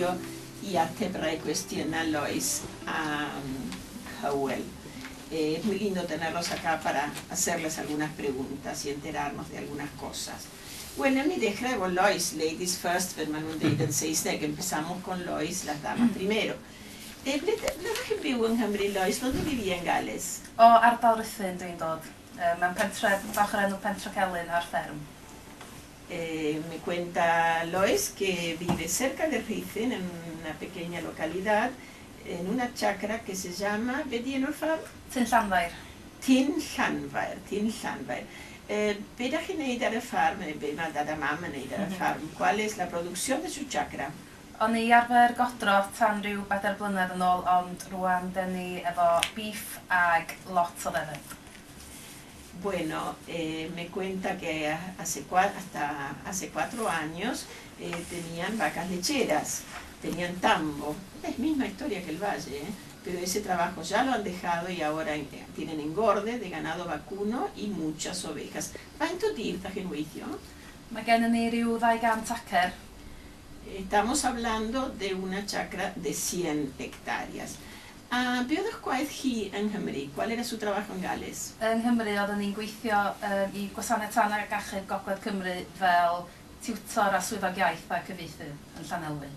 estudio i ateb rai cwestiynau Lois a Hywel. Es muy lindo tenerlos acá para hacerles algunas preguntas y enterarnos de algunas cosas. Wel, newn ni ddechrau efo Lois, ladies first, fel maen nhw'n dweud yn Saesneg. Empezamos con Lois, las damas primero. Ble, ble ydych chi'n byw yng Nghymru, Lois? ¿Dónde vivía en Gales? O ardal Rhuthun dwi'n dod. Mewn pentre bach o'r enw Pentre Celyn ar fferm. Me cuenta Lois que vive cerca de Rhuthun, en una pequeña localidad, en una chacra que se llama... Be di enw'r ffarm? Tyn Llanfair. Tyn Llanfair, Tyn Llanfair. Be da chi'n neud ar y ffarm, neu be mae dad a mam yn neud ar y ffarm? ¿Cuál es la producción de su chacra? O'n i arfer godro tan rhyw 4 blynedd yn ôl, ond rwan den ni efo beef ag lot o ddefed. Bueno, me cuenta que hasta hace 4 años tenían vacas lecheras, tenían tambo. Es misma historia que el valle, ¿eh? Pero ese trabajo ya lo han dejado y ahora tienen engorde de ganado vacuno y muchas ovejas. Faint o dir da chi'n weithio? Mae gennym ni rhyw 200 acer. Estamos hablando de una chacra de 100 hectáreas. A be oedd eich gwaith chi yng Nghymru? ¿Cuál era su trabajo en Gales? Yng Nghymru oeddwn ni'n gweithio i Gwasanaeth Tân ac Achub Gogledd Cymru fel tiwtor a swyddog iaith a cyfieithu yn Llanelwy.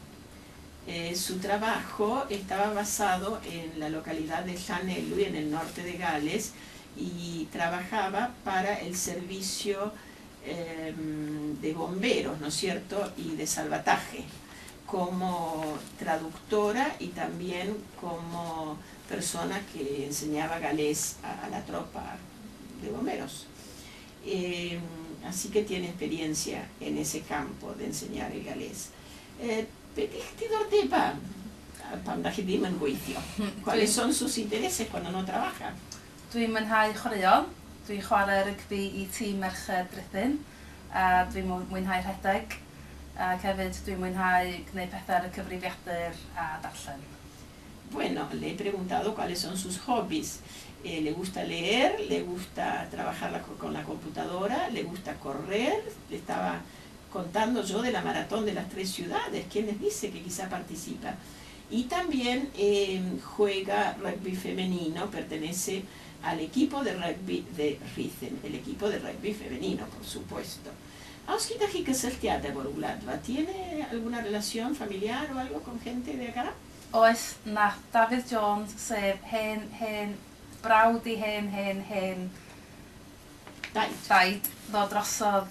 Su trabajo estaba basado en la localidad de Llanelwy, en el norte de Gales, y trabajaba para el servicio de bomberos, ¿no es cierto?, y de salvataje, como traductora y también como persona que enseñaba galés a la tropa de bomberos. Así que tiene experiencia en ese campo de enseñar el galés. Be di'ch diddordebau pan da chi ddim yn gweithio? ¿Cuáles son sus intereses cuando no trabaja? Dwi'n mwynhau chwaraeon. Dwi'n chwarae rygbi i tîm Merched Rhuthun a dwi'n mwynhau rhedeg. Ac hefyd dwi'n mwynhau gwneud pethau ar y cyfrifiadur a darllen. Bueno, le he preguntado cuáles son sus hobbies. Le gusta leer, le gusta trabajar con la computadora, le gusta correr. Le estaba contando yo de la maratón de las tres ciudades. ¿Quién les dice que quizá participa? Y también juega rugby femenino, pertenece al equipo de rugby de Rhuthun, el equipo de rugby femenino, por supuesto. Oes gyda chi gysylltiad efo'r Wladfa? ¿Tiene alguna relación familiar o algo con gente de acá? Oes, na, Dafydd Jones, sef hen, hen, brawd i hen, hen, hen Daid. Daid, ddod drosodd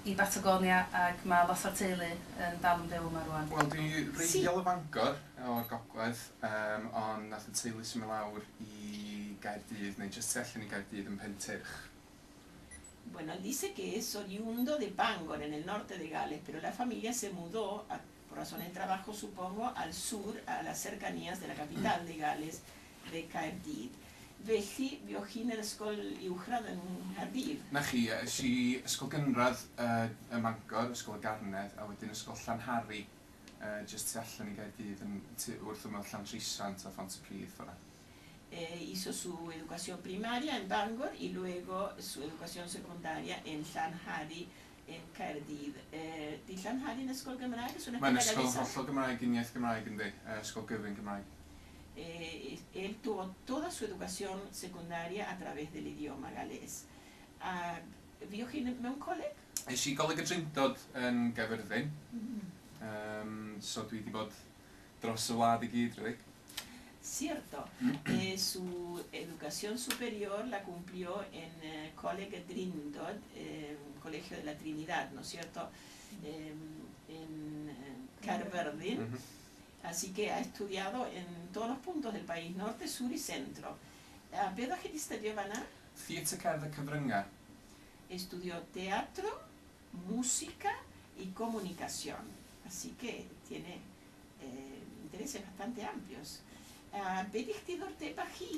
i Batagonia ac mae lot o'r teulu yn dal yn byw yma rwan. Wel, dwi'n wreiddiol o Fangor, o'r gogledd, ond nath y teulu symud lawr i Gaerdydd, neu jyst tu allan i Gaerdydd yn Pentyrch. Bueno, él dice que es oriundo de Bangor, en el norte de Gales, pero la familia se mudó, por razones de trabajo supongo, al sur, a las cercanías de la capital de Gales, de Caerdydd. Felly, fuoch chi'n yr ysgol uwchradd yn Nghaerdydd? Na chi, es i ysgol gynradd ym Mangor, ysgol y Garnedd, a wedyn ysgol Llanhari, jyst tu allan i Gaerdydd, wrth ymyl Llantrisant a Phontypridd ffordd. Hizo su educación primaria en Bangor y luego su educación secundaria en Llanhari, en Caerdydd. Di Llanhari yn ysgol Gymraeg? Es una Mae'n escuela ysgol galesa? Hollol Gymraeg, uniaith Gymraeg yndi, ysgol gyfun Gymraeg. Él tuvo toda su educación secundaria a través del idioma galés. A fuoch chi mewn coleg? Es i Goleg y Drindod yn Gaerfyrddin, so dwi wedi bod dros y wlad i gyd, really. Cierto. Su educación superior la cumplió en Coleg y Drindod, un colegio de la Trinidad, ¿no es cierto? En Caerfyrddin. Así que ha estudiado en todos los puntos del país, norte, sur y centro. A be ddech chi wedi studio fan'na? Theatr, cerdd a cyfryngau. Estudió teatro, música y comunicación. Así que tiene intereses bastante amplios. Be di'ch diddordebau chi?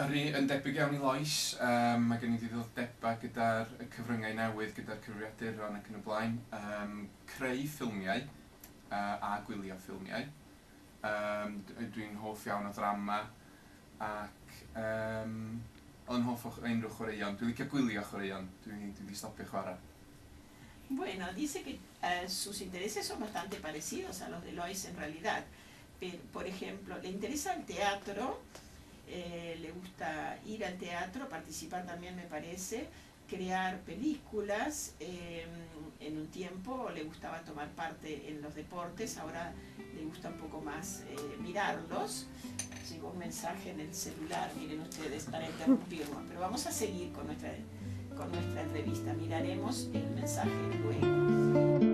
Yr un yn debyg iawn i Lois, mae gen i ddiddordebau gyda'r cyfryngau newydd, gyda'r cyfrifiaduron ac yn y blaen. Creu ffilmiau a gwylio ffilmiau. Dwi'n hoff iawn o ddrama ac yn hoff o unrhyw chwaraeon. Dwi'n licio gwylio chwaraeon, dwi wedi stopio chwarae. Bueno, dice que sus intereses son bastante parecidos a los de Lois en realidad. Pero, por ejemplo, le interesa el teatro, le gusta ir al teatro, participar también me parece, crear películas. En un tiempo le gustaba tomar parte en los deportes, ahora le gusta un poco más mirarlos. Llegó un mensaje en el celular, miren ustedes, para interrumpirnos, pero vamos a seguir con nuestra entrevista. Miraremos el mensaje luego.